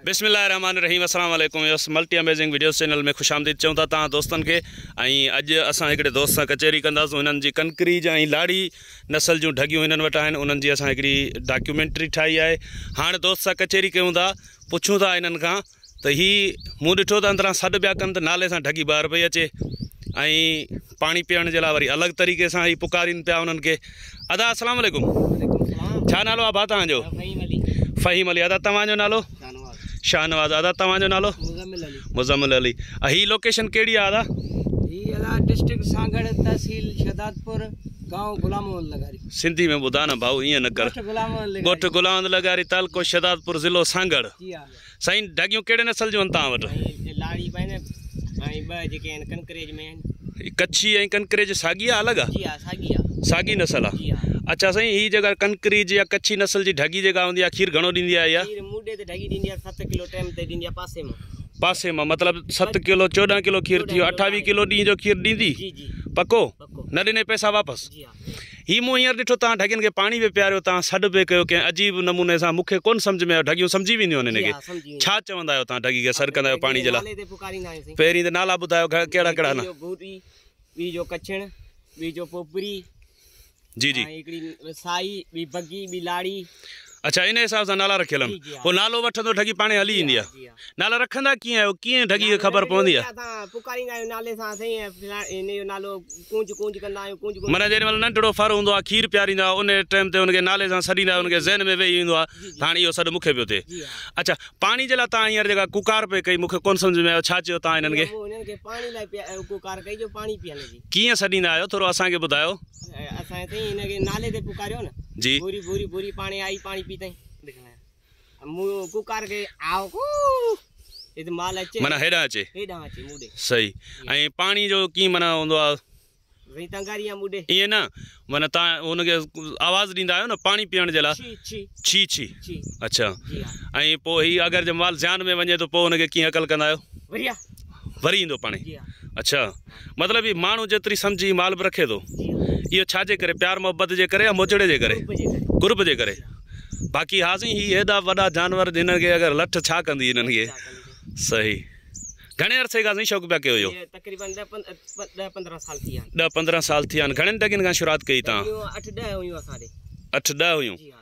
بسم الله الرحمن الرحيم السلام عليڪم yes multi amazing videos channel ۾ خوش آمديد چئون ٿا توهان دوستن کي ۽ اڄ اسان هڪڙي دوست سان ڪچهري ڪنداسون هنن جي ڪنڪريج ۽ لاڙي نسل جون ڍڳيون هنن وٽ آهن انهن جي اسان هڪڙي ڊاڪيومينٽري ٺاهي آهي هاڻ دوست سان ڪچهري ڪيون ٿا پڇون ٿا هنن کان ته هي مون ڏٺو ته اندران سڏ پيا ڪن ته نالي سان ڍڳي ٻاهر پئي اچي ۽ پاڻي پيئڻ جي لاء وري الڳ طريقي سان هي پڪارين پيا انهن کي. ادا السلام عليڪم. ڇا نالو آ ڀاء توهان جو؟ فهيم علي. ادا توهان جو نالو؟ شاهنواز. ادا توهان جو نالو؟ مزمل علي. هي لوڪيشن ڪهڙي آ ادا؟ هي ادا ڊسٽرڪٽ سانگهڙ تحصيل شهدادپور گائون غلام محمد لغاري. سنڌي ۾ ٻڌاء نه ڀائو ائين نه ڪر. ڳوٺ غلام محمد لغاري تعلقو شهدادپور ضلعو سانگهڙ. جي ها. سائين ڍڳيون ڪهڙي نسل جون آهن توهان وٽ؟ سائين لاڙي به آهن ۽ ٻه جيڪي آهن ڪنڪريج ۾ آهن. ڪڇي ۽ ڪنڪريج ساڳي آهي الڳ آهي؟ جي ها ساڳي آهي. ساڳي نسل آهي. جي ها. اڇا سائين هي جيڪا ڪنڪريج يا ڪڇي نسل جي ڍڳي جيڪا هوندي آهي کير گهڻو ڏيندي آهي اها؟ کير موڏي تي ڍڳي ڏيندي آهي 7 ڪلو ٽيم تي ڏيندي آهي پاسي مان. پاسي مان مطلب 7 ڪلو 14 ڪلو کير ٿي ويو 28 ڪلو ڏينهن جو کير ڏيندي؟ جي جي. پڪو؟ پڪو. نه ڏني پئسا واپس؟ جي ها. هي مون هينئر ڏٺو توهان ڍڳين کي پاڻي پئي پياريو توهان سڏ پئي ڪيو ڪنهن عجيب نموني سان مون کي ڪونه سمجهه ۾ آيو ڍڳيون سمجهي وينديون آهن هن کي ڇا چوندا آهيو توهان ڍڳي کي سڏ ڪندا آهيو پاڻي جي لاء پهرين ته نالا ٻڌايو ڪهڙا ڪهڙا آهن جي جي اڇا ان حساب سان نالا رکيل آهن پوء نالو وٺندو ڍڳي پاڻهي هلي ايندي آهي نالا رکندا ڪيئن آهيو ڪيئن ڍڳي کي خبر پوندي آهي ڪونج ڪونج ڪندا آهيون ڪونج ڪونج. معنيٰ جيڏي مهل ننڍڙو ڦر هوندو آهي کير پياريندا آهيو ان ٽائيم تي ان کي نالي سان سڏيندا آهيو ان کي ذهن ۾ ويهي ويندو آهي ته هاڻي اهو سڏ مون کي پيو ٿئي. اڇا پاڻي جي لاء توهان هينئر جيڪا ڪوڪار پئي ڪئي مون کي ڪونه سمجهه ۾ آيو ڇا چيو توهان هنن کي؟ مون هنن کي پاڻي لاء پيا ڪوڪار ڪئي جو پاڻي پيئن جي. ڪيئن سڏيندا آهيو ٿورو اسان کي ٻڌايو. اسان سائين هن کي نالي تي پڪاريو نه. جي. ڀوري ڀوري ڀوري پاڻي آئي پاڻي پيتائين. مون ڪوڪار ڪئي آء ڪو هت مال اچي. معنيٰ هيڏانهن اچي. هيڏانهن اچي مون ڏي. صحيح ۽ پاڻي جو ڪيئن معنيٰ هوندو آ. سائين تنگاري آ مون ڏي. ائين نه معنيٰ توهان هن کي آواز ڏيندا آهيو نه پاڻي پيئڻ جي لاء. ڇي ڇي. ڇي ڇي. ڇي. اڇا جي ها. ۽ پوء هي اگر جي مال زيان ۾ وڃي ته پوء هن کي ڪيئن هڪل ڪندا آهيو. وري آ. وري ايندو پاڻي. جي ها. اڇا مطلب هي ماڻهو جيتري سمجهي مال به رکي ٿو. جي ها. اهو ڇا جي ڪري پيار محبت جي ڪري يا موچڙي جي ڪري. قرب جي ڪري. قرب جي ڪري. باقي ها سائين هي هيڏا وڏا جانور هنن کي اگر لٺ ڇا ڪندي هنن کي صحيح گهڻي عرصي کان سائين شوق پيا ڪيو اهو؟ تقريبن 10 15 سال ٿي ويا آهن. 10 15 سال ٿي ويا آهن گهڻين ڍڳين کان شروعات ڪئي توهان؟ ڍڳيون 8 10 هيون اسان ڏي. 8 10 هيون. جي ها.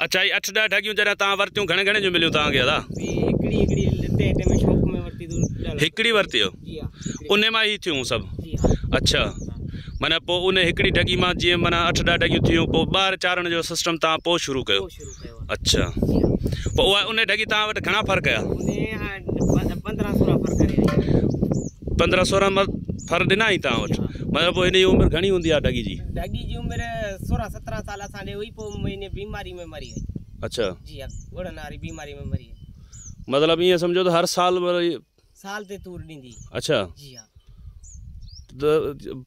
اڇا هي 8 10 ڍڳيون جڏهن توهان ورتيون گهڻي گهڻي جون مليون توهان کي ادا؟ هي هڪڙي هڪڙي لتي هتي ۾ شوق ۾ ورتي تو 10 لک. هڪڙي ورتي هو؟ جي ها. انهي مان هي ٿيون سڀ؟ جي ها. اڇا معنيٰ پوء ان هڪڙي ڍڳي مان جيئن معنيٰ اٺ ڏهه ڍڳيون ٿيون پوء ٻاهر چارڻ جو سسٽم توهان پوء شروع ڪيو؟ پوء شروع ڪيو. اڇا جي ها. پوء اها ان ڍڳي توهان وٽ گهڻا ڦر ڪيا؟ انهي 15 16 ڦر ڪري آئي. 15 16 ڦر ڏنا هئي توهان وٽ؟ جي ها. مطلب پوء هن جي عمر گهڻي هوندي آهي ڍڳي جي؟ ڍڳي جي عمر 16 17 سال اسان ڏي هئي پوء ان بيماري ۾ مري وئي. اڇا. جي ها ڳوڙهن واري بيماري ۾ مري وئي. مطلب ائين سمجهو ته هر سال سال تي تور ڏيندي. اڇا. جي ها. ته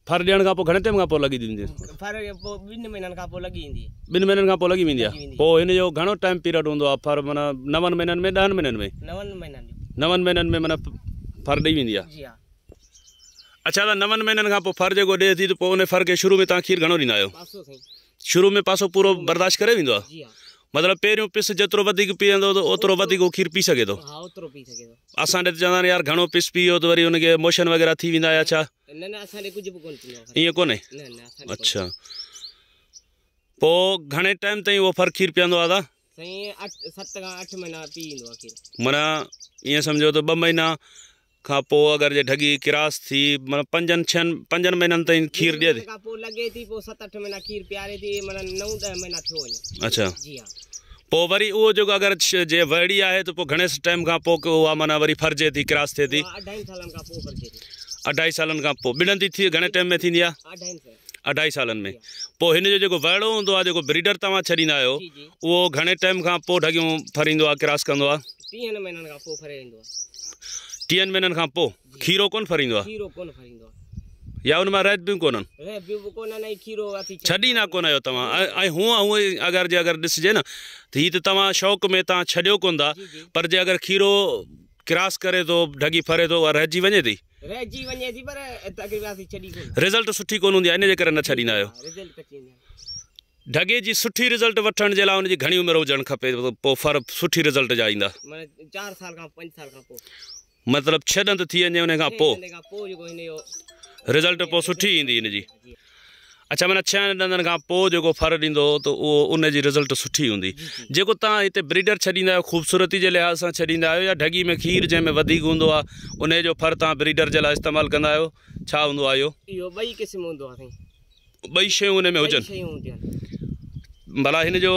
ڦر ڏيڻ کان پوء گهڻي ٽيم کان پوء لڳي ايندي؟ ڦر پوء ٻن مهينن کان پوء لڳي ايندي. ٻن مهينن کان پوء لڳي ويندي آهي. پوء هن جو گهڻو ٽائيم پيريڊ هوندو آهي ڦر معنيٰ نون مهينن ۾ ڏهن مهينن ۾؟ نون مهينن جو. نون مهينن ۾ معنيٰ ڦر ڏئي ويندي آهي. جي ها. اڇا ته نون مهينن کان پوء ڦر جيڪو ڏئي ٿي ته پوء ان ڦر کي شروع ۾ توهان کير گهڻو ڏيندا آهيو؟ پاسو سائين. شروع ۾ پاسو پورو برداشت ڪري ويندو آهي؟ جي ها. مطلب پهريون پس جيترو وڌيڪ پيئندو ته اوترو وڌيڪ هو کير پي سگهي ٿو. ها اوترو پي سگهي ٿو. اسان ڏي ته چوندا آهن يار گهڻو پس پي ويو ته وري ان کي موشن وغيره ٿي ويندا يا ڇا؟ نه نه اسان ڏي ڪجهه به ڪونه ٿيندو آهي. ائين ڪونهي؟ نه نه اسان ڏي ڪونهي. اڇا پوء گهڻي ٽائيم تائين اهو ڦر کير پيئندو آهي ادا؟ سائين اٺ ست کان اٺ مهينا پي ايندو آهي کير. معنيٰ ائين سمجهو ته ٻه مهينا کان پوء اگر جي ڍڳي ڪراس ٿي معنيٰ پنجن ڇهن پنجن مهينن تائين کير ڏئي ٿي. ٻن مهينن کان پوء لڳي ٿي پوء ست اٺ مهينا کير پياري ٿي معنيٰ نو ڏهه مهينا ٿيو وڃي. اڇا. جي ها. پوء وري اهو جيڪو اگر جي وهڙي آهي ته پوء گهڻي ٽائيم کان پوء اها معنيٰ وري ڦرجي ٿي ڪراس ٿئي ٿي. اها اڍائين سالن کان پوء ڦرجي ٿي. اڍائي سالن کان پوء ٻنهن ٿي ٿي گهڻي ٽائيم ۾ ٿيندي آهي؟ اڍائين سال. اڍائي سالن ۾ پوء هن جو جيڪو وهڙو هوندو آهي جيڪو بريڊر توهان ڇڏيندا آهيو اهو گهڻي ٽائيم کان پوء ڍڳيون ڦريندو آهي ڪراس ڪندو آهي؟ ٽيهن مهينن کان پوء ڦري ايندو آهي. ٽيهن مهينن کان پوء کيرو ڪونه ڦريندو آهي؟ کيرو ڪونه ڦريندو آهي. يا ان مان رهبيون ڪونهن؟ رهبيون به ڪونهن ۽ کيرو اسين ڇڏيندا ڪونه آهيو توهان ۽ هونء هونء اگر جي اگر ڏسجي نه ته هي ته توهان شوق ۾ توهان ڇڏيو ڪونه ٿا پر جي اگر کيرو ڪراس ڪري ٿو ڍڳي ڦري ٿو اها رهجي وڃي ٿي؟ رهجي وڃي ٿي پر تقريبا اسين ڇڏي ڪونه. رزلٽ سٺي ڪونه هوندي آهي ان جي ڪري نه ڇڏيندا آهيو. رزلٽ ڪچي هوندي آهي. ڍڳي جي سٺي رزلٽ وٺڻ جي لاء ان جي گهڻي عمر هجڻ کپي پوء ڦر سٺي رزلٽ جا ايندا. معنيٰ چار سال کان پنج سال کان پوء. مطلب ڇهه ڏند ٿي وڃي ان کان پوء. رزلٽ پوء سٺي ايندي ان جي. اڇا معنيٰ ڇهن ڏندن کان پوء جيڪو ڦر ڏيندو ته اهو ان جي رزلٽ سٺي هوندي. جيڪو توهان هتي بريڊر ڇڏيندا آهيو خوبصورتي جي لحاظ سان ڇڏيندا آهيو يا ڍڳي ۾ کير جنهن ۾ وڌيڪ هوندو آهي انهي جو ڦر توهان بريڊر جي لاء استعمال ڪندا آهيو ڇا هوندو آهي اهو؟ اهو ٻئي قسم هوندو آهي سائين. ٻئي شيون ان ۾ هجن. ڀلا هن جو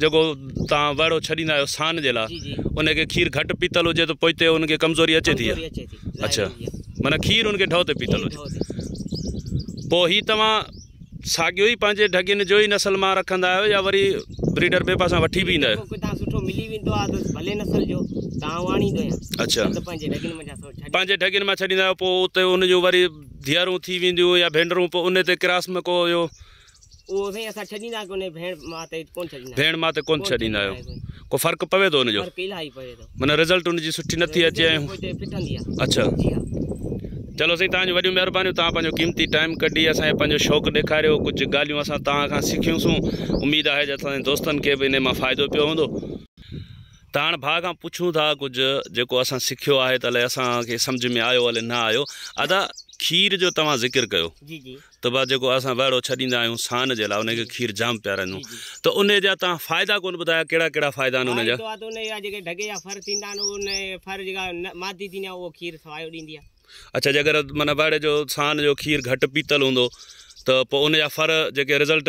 جيڪو توهان وهڙو ڇڏيندا آهيو سان جي لاء ان کي کير گهٽ پيتل هجي ته پوئتي ان کي ڪمزوري اچي ٿي اڇا معنيٰ کير ان کي ڍؤ تي پيتل هجي پوء هي توهان ساڳيو ئي پنهنجي ڍڳين جو ئي نسل مان رکندا آهيو يا وري بريڊر ٻئي پاسان وٺي به ايندا آهيو اڇا پنهنجي ڍڳين مان ڇڏيندا آهيو پوء اتي ان جون وري ڌيئرون ٿي وينديون يا ڀينرون پوء ان تي ڪراس ۾ ڪو اهو. اهو سائين اسان ڇڏيندا ڪونهي ڀيڻ ماء تي ڪونه ڇڏيندا ڀيڻ ماء تي ڪونه ڇڏيندا آهيو ڪو فرق پوي ٿو ان جو فرق الاهي پوي ٿو معنيٰ رزلٽ ان جي سٺي نٿي اچي ۽ ڦٽندي آهي اڇا جي ها چلو سائين توهان جون وڏيون مهربانيون توهان پنهنجو قيمتي ٽائيم ڪڍي اسان کي پنهنجو شوق ڏيکاريو ڪجهه ڳالهيون اسان توهان کان سکيون سون اميد آهي ته اسان جي دوستن کي به انهي مان فائدو پيو هوندو ته هاڻ ڀاء کان پڇون ٿا ڪجهه جيڪو اسان سکيو آهي ته الائي اسان کي سمجهه ۾ آيو الائي نه آيو ادا کير جو توهان ذڪر ڪيو جي جي ته ڀاء جيڪو اسان وهڙو ڇڏيندا آهيون سان جي لاء ان کي کير جام پياريندا آهيون ته ان جا توهان فائدا ڪونه ٻڌايا ڪهڙا ڪهڙا فائدا آهن ان جا فائدو آهي ته ان جا جيڪي ڍڳي جا ڦر ٿيندا آهن ان ڦر جيڪا مادي ٿيندي آهي اهو کير سوايو ڏيندي آهي اڇا جيڪر معنيٰ وهڙي جو سان جو کير گهٽ پيتل هوندو ته پوء ان جا ڦر جيڪي رزلٽ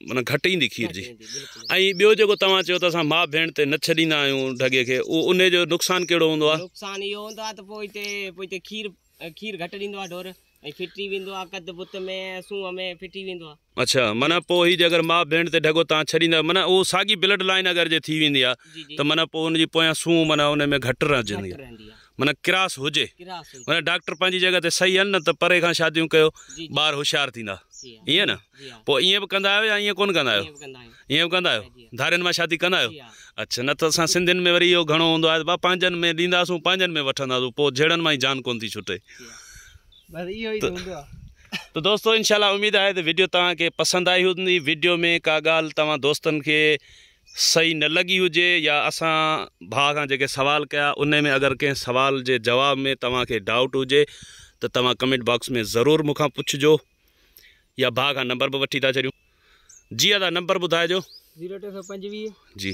معنيٰ گهٽ ايندي کير جي ۽ ٻيو جيڪو توهان چيو ته اسان ماء ڀيڻ تي نه ڇڏيندا آهيون ڍڳي کي اهو انهي جو نقصان ڪهڙو هوندو آهي؟ نقصان اهو هوندو آهي ته پوء هتي پوء هتي کير کير گهٽ ڏيندو آهي ڍور ۽ ڦٽي ويندو آهي قد بت ۾ سونهن ۾ ڦٽي ويندو آهي. اڇا معنيٰ پوء هي جي اگر ماء ڀيڻ تي ڍڳو توهان ڇڏيندا آهيو معنيٰ اهو ساڳي بلڊ لائين اگر جي ٿي ويندي آهي ته معنيٰ پوء ان جي پويان سونهن معنيٰ ان ۾ گهٽ رهجندي آهي معنيٰ ڪراس هجي معنيٰ ڊاڪٽر پنهنجي جڳهه تي صحيح آهن نه ته پري کان شاديون ڪيو ٻار هوشيار ٿيندا ائين نه پوء ائين به ڪندا آهيو يا ائين ڪونه ڪندا آهيو ائين به ڪندا آهيو ڌارين مان شادي ڪندا آهيو اڇا نه ته اسان سنڌين ۾ وري اهو گهڻو هوندو آهي ته بابا پنهنجن ۾ ڏينداسون پنهنجن ۾ وٺنداسون پوء جهيڙن مان ئي جان ڪونه ٿي ڇٽي ته دوستو انشاء الله اميد آهي ته ويڊيو توهان کي پسند آئي هوندي ويڊيو ۾ ڪا ڳالهه توهان دوستن کي صحيح نه لڳي هجي يا اسان ڀاء کان جيڪي سوال ڪيا انهي ۾ اگر ڪنهن سوال جي جواب ۾ توهان کي ڊائوٽ هجي ته توهان ڪمينٽ باڪس ۾ ضرور مون کان پڇجو يا ڀاء کان نمبر به وٺي ٿا ڇڏيون جي ادا نمبر ٻڌائجو. زيرو 325. جي.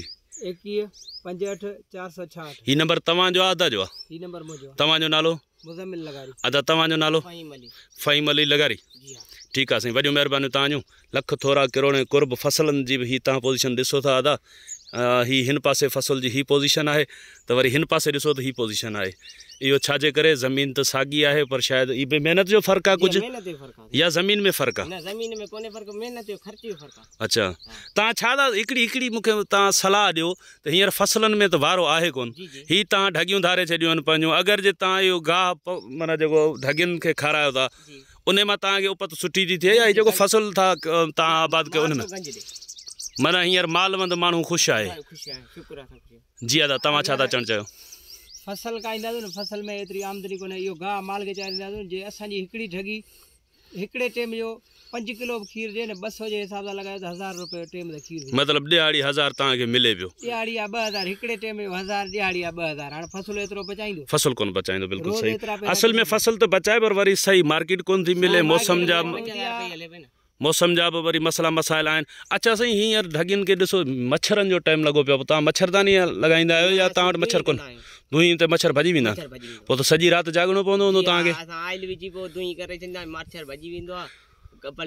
21 58 466. هي نمبر توهان جو آ ادا جو آ؟ هي نمبر منهنجو آ. توهان جو نالو؟ مزمل لغاري. ادا توهان جو نالو؟ فهيم علي. فهيم علي لغاري. جي ها. ٺيڪ آ سائين وڏيون مهربانيون توهان جون. لک ٿورا ڪروڙين قرب فصلن جي به هي توهان پوزيشن ڏسو ٿا ادا هي هن پاسي فصل جي هي پوزيشن آهي ته وري هن پاسي ڏسو ته هي پوزيشن آهي اهو ڇا جي ڪري زمين ته ساڳي آهي پر شايد هي به محنت جو فرق آهي ڪجهه يا زمين ۾ فرق آهي نه زمين ۾ ڪونهي فرق محنت جو خرچ جو فرق آهي اڇا توهان ڇا ٿا هڪڙي هڪڙي مون کي توهان صلاح ڏيو ته هينئر فصلن ۾ ته وارو آهي ڪون هي توهان ڍڳيون ڌاري ڇڏيون آهن پنهنجون اگر جي توهان اهو گاهه معنيٰ جيڪو ڍڳين کي کارايو ٿا انهي مان توهان کي اپت سٺي ٿي ٿئي يا هي جيڪو فصل ٿا توهان آباد ڪيو ان ۾ معنيٰ هينئر مالوند ماڻهو خوش آهي جي ادا توهان ڇا ٿا چوڻ چاهيو. فصل ڪاهينداسون نه فصل ۾ ايتري آمدني ڪونهي اهو گاهه مال کي چارينداسون جي اسان جي هڪڙي ڍڳي هڪڙي ٽيم جو پنج ڪلو به کير ڏي نه 200 جي حساب سان لڳايو ته هزار روپيه ٽيم تي کير ٿي. مطلب ڏهاڙي هزار توهان کي ملي پيو. ڏهاڙي آ 2000 هڪڙي ٽيم جو هزار ڏهاڙي آ 2000 هاڻ فصل ايترو بچائيندو. فصل ڪونه بچائيندو بلڪل روز صحيح ايترا پئسا اصل ۾ ڪٿي فصل ته بچائي پر وري صحيح مارڪيٽ ڪونه ٿي ملي موسم جا موسم جا به وري مسئلا مسائل آهن اڇا سائين هينئر ڍڳين کي ڏسو مڇرن جو ٽائيم لڳو پيو آ توهان مڇرداني لڳائيندا آهيو يا توهان وٽ مڇر ڪونه دونهين تي مڇر ڀڄي ويندا آهن پوء ته سڄي رات جاڳڻو پوندو هوندو توهان کي.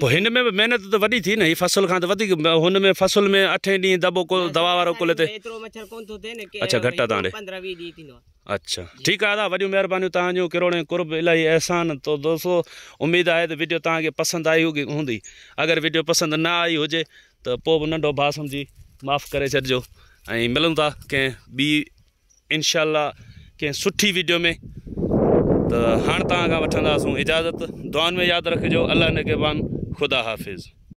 پوء هن ۾ به محنت ته وڏي ٿي نه هي فصل کان ته وڌيڪ هن ۾ فصل ۾ اٺين ڏينهن دٻو ڪو دوا وارو ڪلهي تي اڇا گهٽ آ توهان ڏي اڇا ٺيڪ آ ادا وڏيون مهربانيون توهان جون ڪروڙين قرب الاهي احسان تو دوستو اميد آهي ته وڊيو توهان کي پسند آئي هوندي اگر وڊيو پسند نه آئي هجي ته پوء به ننڍو ڀاء سمجهي معاف ڪري ڇڏجو ۽ ملون ٿا ڪنهن ٻي انشاء الله ڪنهن سٺي ويڊيو ۾ ته هاڻ توهان کان وٺنداسون اجازت دعائن ۾ ياد رکجو الله نگهبان خدا حافظ.